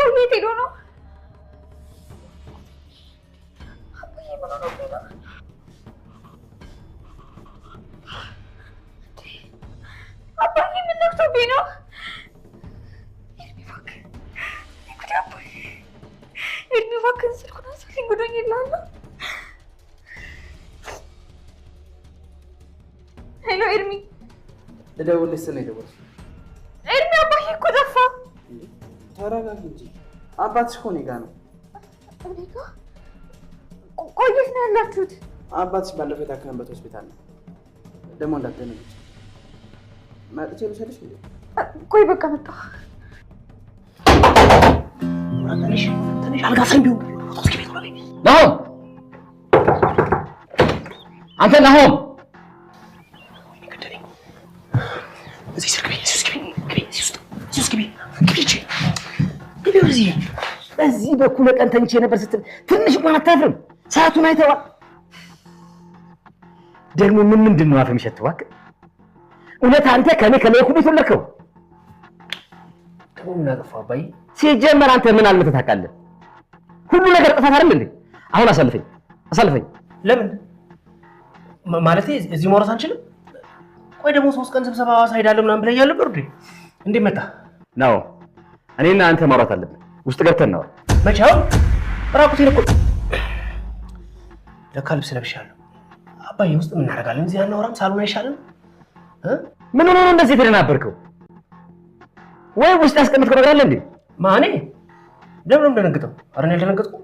አባዬ የት ሄዶ ነው? አባዬ ምን ሆኖብኝ ነው? አባዬ ምን ነክቶብኝ ነው? ኤርሚ እባክህ፣ ጉድ አባዬ፣ ኤርሚ እባክህን ስልኩን አንሳልኝ፣ ጉዶኝ እልሃለሁ። Hello ኤርሚ፣ ልደውልልሽ ስል ነው የደወልሽው። ኤርሚ አባዬ እኮ ጠፋ። ተረጋጊ እንጂ አባትሽ እኮ እኔ ጋር ነው። እኔ ጋ? ቆይ የት ነው ያላችሁት? አባትሽ ባለፈው የታከመበት ሆስፒታል ነው። ደግሞ እንዳትደነግጪ። መጥቼ ልውሰድሽ እንዴ? ቆይ በቃ መጣሁ። ትንሽ ትንሽ አልጋ ስር ቢሆን ናሆም፣ አንተ ናሆም፣ እዚህ ስር ግቢ፣ እዚህ ውስጥ ግቢ፣ ግቢ፣ እዚህ ውስጥ፣ እዚህ ውስጥ ግቢ፣ ግቢ፣ እቺ ግቢ፣ እዚህ። በዚህ በኩለ ቀን ተኝቼ ነበር ስትል ትንሽ እንኳን አታፍርም? ሰዓቱን አይተዋል። ደግሞ ምን ምንድን ነው አፍ የሚሸተው? እባክህ እውነት አንተ ከኔ ከለይኩ የተወለድከው? ደግሞ ምን አጠፋሁ አባዬ? ሲጀመር አንተ ምን አልመተህ ታውቃለህ? ሁሉ ነገር ጥፋት አይደል እንዴ? አሁን አሳልፈኝ፣ አሳልፈኝ። ለምን ማለቴ እዚህ ማውራት አንችልም? ቆይ ደግሞ 3 ቀን ስብሰባ ሐዋሳ ሄዳለሁ ምናምን ብለኸኝ አልነበር እንዴ? እንዴት መጣ? ነው እኔና አንተ ማውራት አለብን። ውስጥ ገብተን ነው። መቼ? አሁን ራቁቴን እኮ ለካ ልብስ ለብሻለሁ። አባዬ ውስጥ ምን እናደርጋለን? እዚህ አናወራም? ሳሎን አይሻልም? ምን ሆኖ ነው እንደዚህ የተደናበርከው? ወይ ውስጥ ያስቀመጥከው ነገር አለ እንዴ? ማኔ ለምን ነው የምደነግጠው? ኧረ እኔ አልደነገጥኩም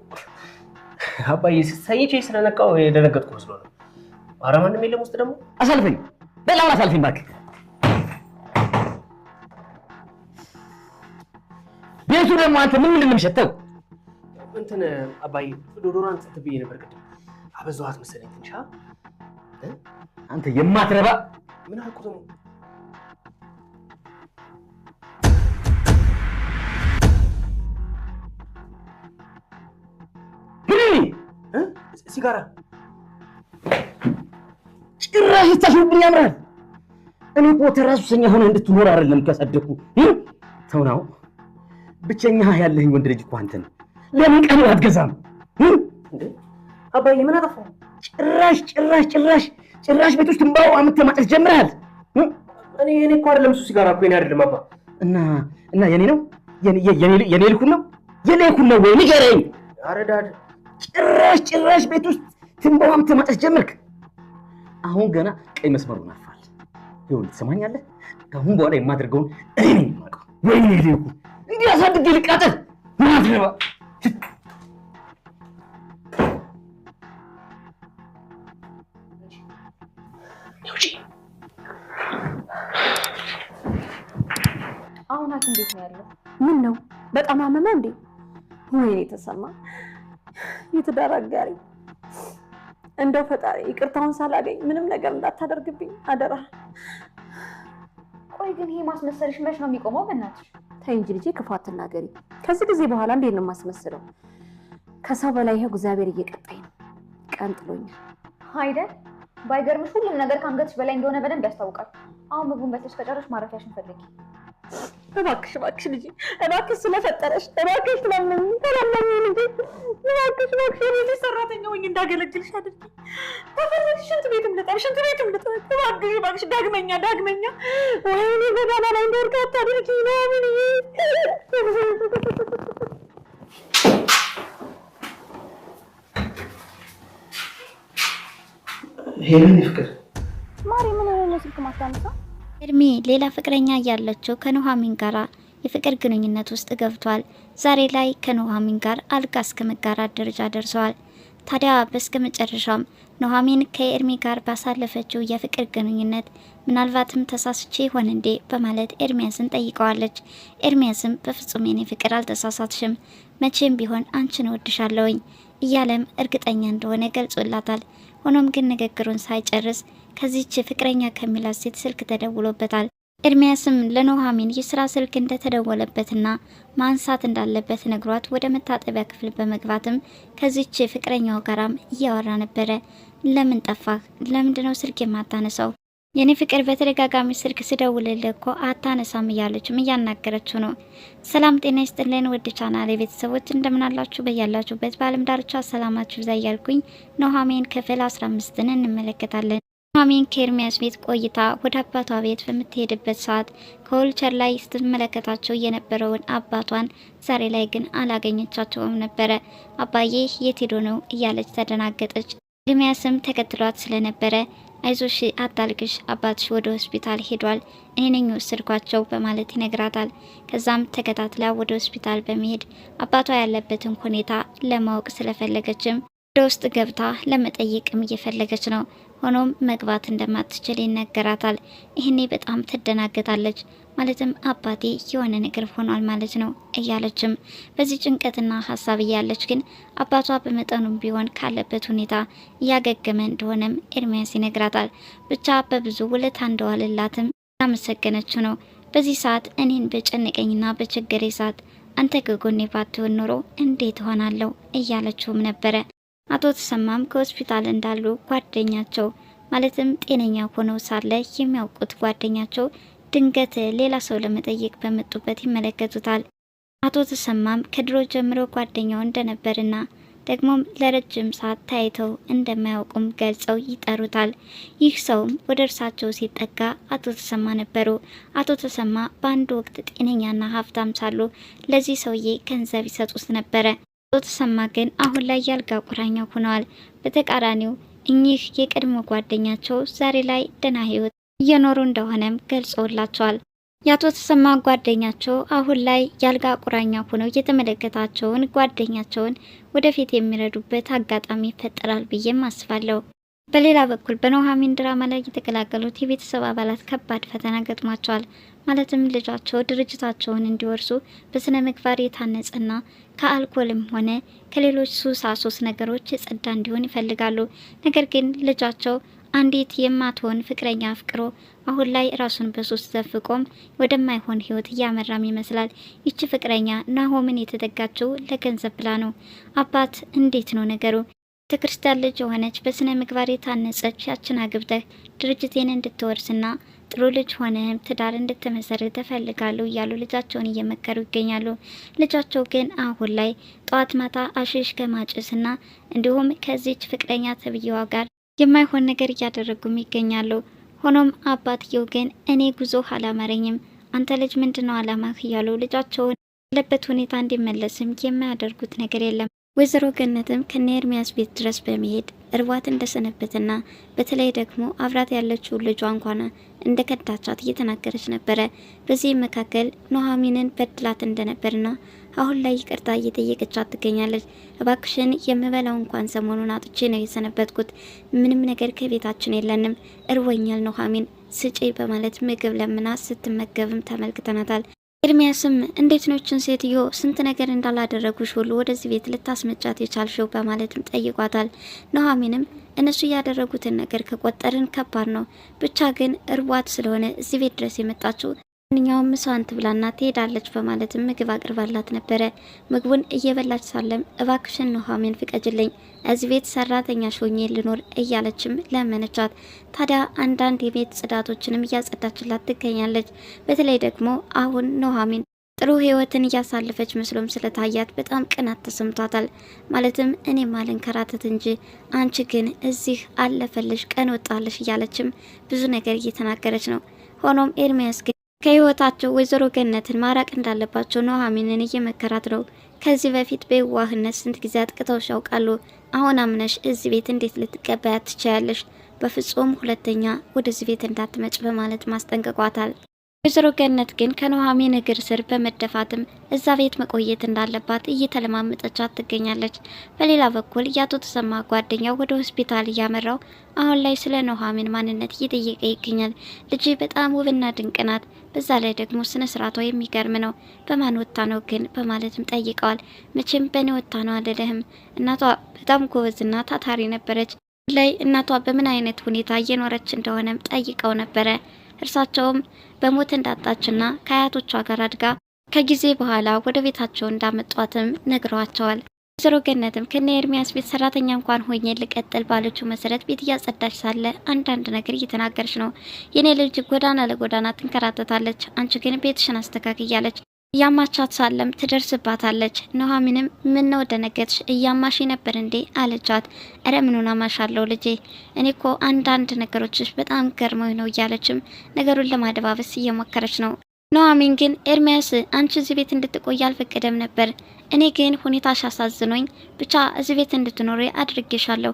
አባዬ። ተኝቼ ስለነቃሁ የደነገጥኩ መስሎ ነው። ኧረ ማንም የለም ውስጥ ደግሞ። አሳልፈኝ፣ በል አሁን አሳልፈኝ እባክህ። ቤቱ ደግሞ አንተ ምን ምንድን ነው የሚሸተው? እንትን አባዬ deodorant እንትን ብዬ ነበር ቅድም፣ አበዛኋት መሰለኝ ትንሽ። አንተ የማትረባ ምን አልኩህ ደግሞ? ሲጋራ ጭራሽ ስታሾፍብኝ ያምራል። እኔ እኮ ተራ ሱሰኛ ሆነህ እንድትኖር አይደለም እኮ ያሳደግኩህ። ተው ነው፣ ብቸኛ ያለኸኝ ወንድ ልጅ እኮ አንተ ነህ። ለምን ቀን አትገዛም? እንዴ አባዬ ምን አጠፋሁ? ጭራሽ ጭራሽ ጭራሽ ጭራሽ ቤት ውስጥ ትንባሆ አምጥተህ ማጨስ ጀምረሃል። እኔ እኮ አይደለም እሱ ሲጋራ እኮ የኔ አይደለም አባ። እና የኔ ነው? የኔ ልኩን ነው? የኔ ልኩን ነው ወይ ንገረኝ። ኧረ dad ጭራሽ ጭራሽ ቤት ውስጥ ትንባሆ አምጥተህ ማጨስ ጀመርክ። አሁን ገና ቀይ መስመሩን አልፏል። ይኸውልህ ትሰማኛለህ? ከአሁን በኋላ የማደርገውን እኔ ነኝ የማውቀው። ወይኔ ልኩ እንዲህ አሳድጌ ልቃጠል። ምን አትረባ። አሁን ሐኪም ቤት ነው ያለው። ምን ነው በጣም አመመ እንዴ? ወይኔ ተሰማ የትዳር አጋሪ፣ እንደው ፈጣሪ ይቅርታውን ሳላገኝ ምንም ነገር እንዳታደርግብኝ አደራ። ቆይ ግን ይሄ ማስመሰልሽ መች ነው የሚቆመው? በእናትሽ ተይ እንጂ ልጄ፣ ክፉ አትናገሪ። ከዚህ ጊዜ በኋላ እንዴት ነው የማስመስለው? ከሰው በላይ ይኸው እግዚአብሔር እየቀጣኝ ነው። ቀን ጥሎኛል። አይደል? ባይገርምሽ ሁሉም ነገር ከአንገትሽ በላይ እንደሆነ በደንብ ያስታውቃል። አሁን ምግቡን በልተሽ ከጨረስሽ ማረፊያሽን ፈልጊ። እባክሽ እባክሽ ልጄ፣ እባክሽ ስለፈጠረሽ እባክሽ ተለመኝ ተለመኝ ልጄ፣ እባክሽ እባክሽ የቤትሽ ሰራተኛ ሆኜ እንዳገለግልሽ አድርጊ። ተፈለግሽ ሽንት ቤትም ልጠብ ሽንት ቤትም ልጠብ። እባክሽ እባክሽ ዳግመኛ ዳግመኛ ወይኔ ጎዳና ላይ እንደወድቅ አታድርጊ ነው ምን። ሄለን ፍቅር ማሪ ምን ሆነ ነው ስልክ ማታነሳው? ኤርሚ ሌላ ፍቅረኛ እያለችው ከኑሐሚን ጋር የፍቅር ግንኙነት ውስጥ ገብቷል። ዛሬ ላይ ከኑሐሚን ጋር አልጋ እስከ መጋራት ደረጃ ደርሰዋል። ታዲያ በስከ መጨረሻም ኑሐሚን ከኤርሚ ጋር ባሳለፈችው የፍቅር ግንኙነት ምናልባትም ተሳስቼ ይሆን እንዴ በማለት ኤርሚያስን ጠይቀዋለች። ኤርሚያስም በፍጹም የኔ ፍቅር አልተሳሳትሽም፣ መቼም ቢሆን አንቺን እወድሻለሁኝ እያለም እርግጠኛ እንደሆነ ገልጾላታል። ሆኖም ግን ንግግሩን ሳይጨርስ ከዚች ፍቅረኛ ከሚላት ሴት ስልክ ተደውሎበታል። ኤርሚያስም ለኑሐሚን የስራ ስልክ እንደተደወለበትና ማንሳት እንዳለበት ነግሯት ወደ መታጠቢያ ክፍል በመግባትም ከዚች ፍቅረኛው ጋራም እያወራ ነበረ። ለምን ጠፋህ? ለምንድነው ስልክ የማታነሳው? የኔ ፍቅር በተደጋጋሚ ስልክ ስደውልልህ እኮ አታነሳም እያለችም እያናገረችው ነው። ሰላም ጤና ይስጥልን ውድ ቻናል የቤተሰቦች እንደምናላችሁ በያላችሁበት በዓለም ዳርቻ ሰላማችሁ ይብዛ እያልኩኝ ኑሐሚን ክፍል 15ን እንመለከታለን። ኑሐሚን ከኤርሚያስ ቤት ቆይታ ወደ አባቷ ቤት በምትሄድበት ሰዓት ከወልቸር ላይ ስትመለከታቸው የነበረውን አባቷን ዛሬ ላይ ግን አላገኘቻቸውም ነበረ። አባዬ የት ሄዶ ነው እያለች ተደናገጠች። ኤርሚያስም ተከትሏት ስለነበረ አይዞሽ አታልቅሽ፣ አባትሽ ወደ ሆስፒታል ሄዷል፣ እኔ ነኝ የወሰድኳቸው በማለት ይነግራታል። ከዛም ተከታትላ ወደ ሆስፒታል በመሄድ አባቷ ያለበትን ሁኔታ ለማወቅ ስለፈለገችም ወደ ውስጥ ገብታ ለመጠየቅም እየፈለገች ነው። ሆኖም መግባት እንደማትችል ይነገራታል። ይህኔ በጣም ትደናገጣለች። ማለትም አባቴ የሆነ ነገር ሆኗል ማለት ነው እያለችም በዚህ ጭንቀትና ሀሳብ እያለች ግን አባቷ በመጠኑም ቢሆን ካለበት ሁኔታ እያገገመ እንደሆነም ኤርሚያስ ይነግራታል። ብቻ በብዙ ውለታ እንደዋለላትም ያመሰገነችው ነው። በዚህ ሰዓት እኔን በጨነቀኝና በችግሬ ሰዓት አንተ ከጎኔ ባትሆን ኖሮ እንዴት ሆናለሁ እያለችውም ነበረ። አቶ ተሰማም ከሆስፒታል እንዳሉ ጓደኛቸው ማለትም ጤነኛ ሆነው ሳለ የሚያውቁት ጓደኛቸው ድንገት ሌላ ሰው ለመጠየቅ በመጡበት ይመለከቱታል። አቶ ተሰማም ከድሮ ጀምሮ ጓደኛው እንደነበርና ደግሞም ለረጅም ሰዓት ታይተው እንደማያውቁም ገልጸው ይጠሩታል። ይህ ሰውም ወደ እርሳቸው ሲጠጋ አቶ ተሰማ ነበሩ። አቶ ተሰማ በአንድ ወቅት ጤነኛና ሀብታም ሳሉ ለዚህ ሰውዬ ገንዘብ ይሰጡት ነበረ። አቶ ተሰማ ግን አሁን ላይ ያልጋ ቁራኛ ሆነዋል። በተቃራኒው እኚህ የቀድሞ ጓደኛቸው ዛሬ ላይ ደህና ህይወት እየኖሩ እንደሆነም ገልጸውላቸዋል። የአቶ ተሰማ ጓደኛቸው አሁን ላይ ያልጋ ቁራኛ ሆነው የተመለከታቸውን ጓደኛቸውን ወደፊት የሚረዱበት አጋጣሚ ይፈጠራል ብዬም አስባለሁ። በሌላ በኩል በኑሐሚን ድራማ ላይ የተቀላቀሉት የቤተሰብ አባላት ከባድ ፈተና ገጥሟቸዋል። ማለትም ልጃቸው ድርጅታቸውን እንዲወርሱ በስነ ምግባር የታነጸና ከአልኮልም ሆነ ከሌሎች ሱሳሱስ ነገሮች የጸዳ እንዲሆን ይፈልጋሉ። ነገር ግን ልጃቸው አንዲት የማትሆን ፍቅረኛ አፍቅሮ አሁን ላይ ራሱን በሱስ ዘፍቆም ወደማይሆን ሕይወት እያመራም ይመስላል። ይቺ ፍቅረኛ ናሆምን የተጠጋችው ለገንዘብ ብላ ነው። አባት እንዴት ነው ነገሩ? ቤተክርስቲያን ልጅ የሆነች በስነ ምግባር የታነጸች ያችን አግብተህ ድርጅቴን እንድትወርስና ጥሩ ልጅ ሆነህም ትዳር እንድትመሰርት እፈልጋለሁ እያሉ ልጃቸውን እየመከሩ ይገኛሉ። ልጃቸው ግን አሁን ላይ ጠዋት ማታ አሽሽ ከማጨስና እንዲሁም ከዚች ፍቅረኛ ተብዬዋ ጋር የማይሆን ነገር እያደረጉም ይገኛሉ። ሆኖም አባትየው ግን እኔ ጉዞ አላመረኝም፣ አንተ ልጅ ምንድነው አላማህ እያሉ ልጃቸውን ያለበት ሁኔታ እንዲመለስም የማያደርጉት ነገር የለም። ወይዘሮ ገነትም ከነ ኤርሚያስ ቤት ድረስ በመሄድ እርቧት እንደሰነበትና በተለይ ደግሞ አብራት ያለችው ልጇ እንኳን እንደከዳቻት እየተናገረች ነበረ። በዚህ መካከል ኑሐሚንን በድላት እንደነበርና አሁን ላይ ይቅርታ እየጠየቀቻት ትገኛለች። እባክሽን የምበላው እንኳን ሰሞኑን አጥቼ ነው የሰነበትኩት፣ ምንም ነገር ከቤታችን የለንም፣ እርቦኛል፣ ኑሐሚን ስጪ በማለት ምግብ ለምና ስትመገብም ተመልክተናታል። ኤርሚያስም እንዴት ነው ይችን ሴትዮ ስንት ነገር እንዳላደረጉሽ ሁሉ ወደዚህ ቤት ልታስመጫት የቻልሽው በማለትም ጠይቋታል። ኑሐሚንም እነሱ ያደረጉትን ነገር ከቆጠርን ከባድ ነው፣ ብቻ ግን እርቧት ስለሆነ እዚህ ቤት ድረስ የመጣችው ማንኛውም ምሳዋን ትብላና ትሄዳለች በማለትም ምግብ አቅርባላት ነበረ። ምግቡን እየበላች ሳለም እባክሽን ኑሐሚን ፍቀጅልኝ እዚህ ቤት ሰራተኛ ሆኜ ልኖር እያለችም ለመነቻት። ታዲያ አንዳንድ የቤት ጽዳቶችንም እያጸዳችላት ትገኛለች። በተለይ ደግሞ አሁን ኑሐሚን ጥሩ ህይወትን እያሳለፈች መስሎም ስለታያት በጣም ቅናት ተሰምቷታል። ማለትም እኔ ማልንከራተት እንጂ አንቺ ግን እዚህ አለፈልሽ ቀን ወጣልሽ እያለችም ብዙ ነገር እየተናገረች ነው። ሆኖም ኤርሚያስ ግን ከህይወታቸው ወይዘሮ ገነትን ማራቅ እንዳለባቸው ኑሐሚንን እየመከራት ነው። ከዚህ በፊት በየዋህነት ስንት ጊዜ አጥቅተውሽ ያውቃሉ። አሁን አምነሽ እዚህ ቤት እንዴት ልትቀበያት ትችያለሽ? በፍጹም ሁለተኛ ወደዚህ ቤት እንዳትመጭ በማለት ማስጠንቅቋታል። ወይዘሮ ገነት ግን ከኑሐሚን እግር ስር በመደፋትም እዛ ቤት መቆየት እንዳለባት እየተለማመጠቻት ትገኛለች። በሌላ በኩል የአቶ ተሰማ ጓደኛው ወደ ሆስፒታል እያመራው አሁን ላይ ስለ ኑሐሚን ማንነት እየጠየቀ ይገኛል። ልጅ በጣም ውብና ድንቅ ናት፣ በዛ ላይ ደግሞ ስነ ስርዓቷ የሚገርም ነው። በማን ወታ ነው ግን በማለትም ጠይቀዋል። መቼም በእኔ ወታ ነው አልልህም። እናቷ በጣም ጎበዝና ታታሪ ነበረች። ላይ እናቷ በምን አይነት ሁኔታ እየኖረች እንደሆነም ጠይቀው ነበረ። እርሳቸውም በሞት እንዳጣችና ከአያቶቿ ጋር አድጋ ከጊዜ በኋላ ወደ ቤታቸው እንዳመጧትም ነግረዋቸዋል። ወይዘሮ ገነትም ከነ ኤርሚያስ ቤት ሰራተኛ እንኳን ሆኜ ልቀጥል ባለችው መሰረት ቤት እያጸዳች ሳለ አንዳንድ ነገር እየተናገረች ነው። የኔ ልጅ ጎዳና ለጎዳና ትንከራተታለች፣ አንቺ ግን ቤትሽን አስተካክያለች እያማቻት ሳለም ትደርስባታለች። ኑሐሚንም ምን ነው ደነገጥሽ? እያማሽ ነበር እንዴ አለቻት። እረ ምኑን አማሻለሁ ልጄ፣ እኔ እኮ አንዳንድ ነገሮችሽ በጣም ገርመው ነው እያለችም ነገሩን ለማደባበስ እየሞከረች ነው። ኑሐሚን ግን ኤርሚያስ አንቺ እዚህ ቤት እንድትቆይ አልፈቀደም ነበር፣ እኔ ግን ሁኔታሽ አሳዝኖኝ ብቻ እዚህ ቤት እንድትኖሪ አድርጌሻለሁ።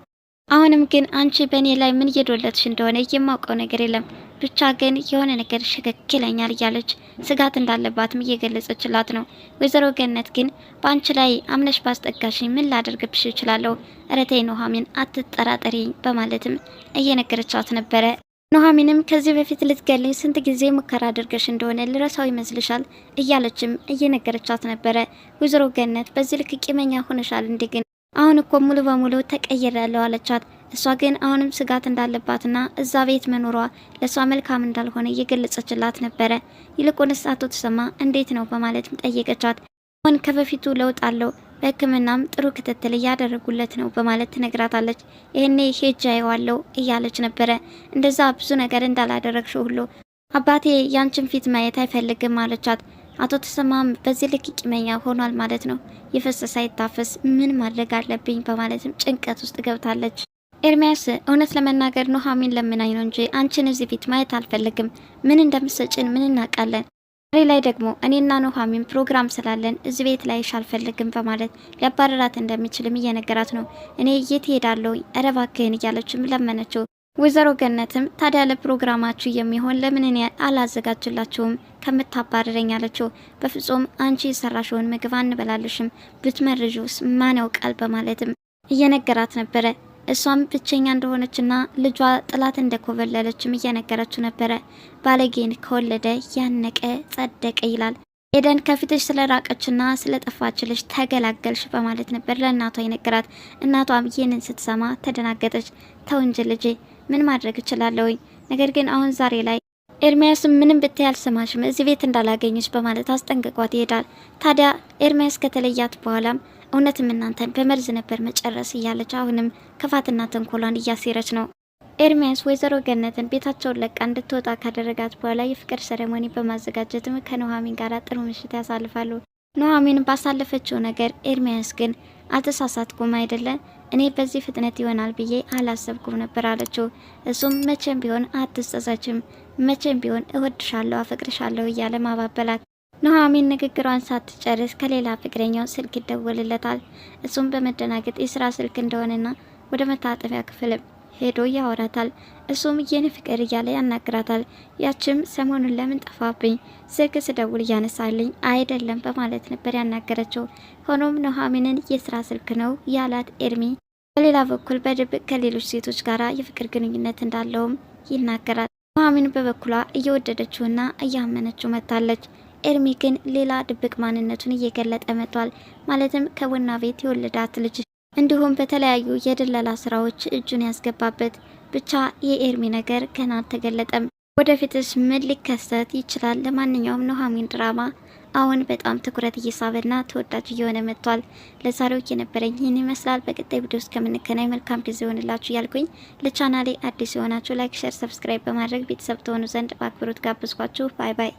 አሁንም ግን አንቺ በእኔ ላይ ምን እየዶለትሽ እንደሆነ የማውቀው ነገር የለም፣ ብቻ ግን የሆነ ነገር ሽክክ ይለኛል እያለች ስጋት እንዳለባትም እየገለጸችላት ነው። ወይዘሮ ገነት ግን በአንቺ ላይ አምነሽ ባስጠጋሽኝ ምን ላደርግብሽ እችላለሁ? ኧረ ተይ ኑሐሚን አትጠራጠሪ በማለትም እየነገረቻት ነበረ። ኑሐሚንም ከዚህ በፊት ልትገልኝ ስንት ጊዜ ሙከራ አድርገሽ እንደሆነ ልረሳው ይመስልሻል? እያለችም እየነገረቻት ነበረ። ወይዘሮ ገነት በዚህ ልክ ቂመኛ ሆነሻል እንዴ? ግን አሁን እኮ ሙሉ በሙሉ ተቀይሬያለሁ አለቻት። እሷ ግን አሁንም ስጋት እንዳለባትና እዛ ቤት መኖሯ ለእሷ መልካም እንዳልሆነ እየገለጸችላት ነበረ። ይልቁንስ አቶ ተሰማ እንዴት ነው በማለትም ጠየቀቻት። አሁን ከበፊቱ ለውጥ አለው፣ በሕክምናም ጥሩ ክትትል እያደረጉለት ነው በማለት ትነግራታለች። ይህኔ ሄጄ አየዋለሁ እያለች ነበረ። እንደዛ ብዙ ነገር እንዳላደረግሽው ሁሉ አባቴ ያንቺን ፊት ማየት አይፈልግም አለቻት። አቶ ተሰማም በዚህ ልክ ቂመኛ ሆኗል ማለት ነው። የፈሰሰ አይታፈስ ምን ማድረግ አለብኝ በማለትም ጭንቀት ውስጥ ገብታለች። ኤርሚያስ እውነት ለመናገር ኑሐሚን ለምናኝ ነው እንጂ አንቺን እዚህ ፊት ማየት አልፈልግም። ምን እንደምሰጭን ምን እናውቃለን። ዛሬ ላይ ደግሞ እኔና ኑሐሚን ፕሮግራም ስላለን እዚህ ቤት ላይሽ አልፈልግም በማለት ሊያባረራት እንደሚችልም እየነገራት ነው። እኔ የት እሄዳለሁ? ኧረ እባክህን እያለችም ለመነችው። ወይዘሮ ገነትም ታዲያ ለፕሮግራማችሁ የሚሆን ለምን እኔ አላዘጋጅላችሁም ከምታባረረኝ አለችው። በፍጹም አንቺ የሰራሽውን ምግብ አንበላልሽም፣ ብትመርዥውስ ማን ያውቃል በማለትም እየነገራት ነበረ። እሷም ብቸኛ እንደሆነችና ልጇ ጥላት እንደኮበለለችም እየነገረችው ነበረ። ባለጌን ከወለደ ያነቀ ጸደቀ ይላል። ኤደን ከፊትሽ ስለራቀችና ስለጠፋችልሽ ተገላገልሽ በማለት ነበር ለእናቷ የነገራት። እናቷም ይህንን ስትሰማ ተደናገጠች። ተው እንጂ ልጄ ምን ማድረግ እችላለሁኝ? ነገር ግን አሁን ዛሬ ላይ ኤርሚያስ ምንም ብታይ አልሰማሽም፣ እዚህ ቤት እንዳላገኘች በማለት አስጠንቅቋት ይሄዳል። ታዲያ ኤርሚያስ ከተለያት በኋላም እውነትም እናንተን በመርዝ ነበር መጨረስ እያለች አሁንም ክፋትና ተንኮሏን እያሴረች ነው። ኤርሚያስ ወይዘሮ ገነትን ቤታቸውን ለቃ እንድትወጣ ካደረጋት በኋላ የፍቅር ceremony በማዘጋጀትም ከኑሐሚን ጋር ጥሩ ምሽት ያሳልፋሉ። ኑሐሚን ባሳለፈችው ነገር ኤርሚያስ ግን አልተሳሳትኩም አይደለ? እኔ በዚህ ፍጥነት ይሆናል ብዬ አላሰብኩም ነበር አለችው። እሱም መቼም ቢሆን አትጸጸችም፣ መቼም ቢሆን እወድሻለሁ፣ አፈቅርሻለሁ እያለ ማባበላት። ኑሐሚን ንግግሯን ሳትጨርስ ከሌላ ፍቅረኛው ስልክ ይደወልለታል። እሱም በመደናገጥ የስራ ስልክ እንደሆነና ወደ መታጠቢያ ክፍል ሄዶ ያወራታል። እሱም የኔ ፍቅር እያለ ያናግራታል። ያችም ሰሞኑን ለምን ጠፋብኝ ስልክ ስደውል እያነሳልኝ አይደለም በማለት ነበር ያናገረችው። ሆኖም ኑሐሚንን የስራ ስልክ ነው ያላት ኤርሚ በሌላ በኩል በድብቅ ከሌሎች ሴቶች ጋር የፍቅር ግንኙነት እንዳለውም ይናገራል። ኑሐሚን በበኩሏ እየወደደችውና እያመነችው መጥታለች። ኤርሚ ግን ሌላ ድብቅ ማንነቱን እየገለጠ መጥቷል። ማለትም ከቡና ቤት የወለዳት ልጅ እንዲሁም በተለያዩ የድለላ ስራዎች እጁን ያስገባበት ብቻ የኤርሚ ነገር ገና አልተገለጠም። ወደፊትስ ምን ሊከሰት ይችላል? ለማንኛውም ኑሐሚን ድራማ አሁን በጣም ትኩረት እየሳበና ተወዳጅ እየሆነ መጥቷል። ለዛሬው የነበረኝ ይህን ይመስላል። በቀጣይ ቪዲዮ እስከምንገናኝ መልካም ጊዜ ይሆንላችሁ እያልኩኝ ለቻናሌ አዲስ የሆናችሁ like፣ share፣ subscribe በማድረግ ቤተሰብ ትሆኑ ዘንድ በአክብሮት ጋብዝኳችሁ። Bye bye።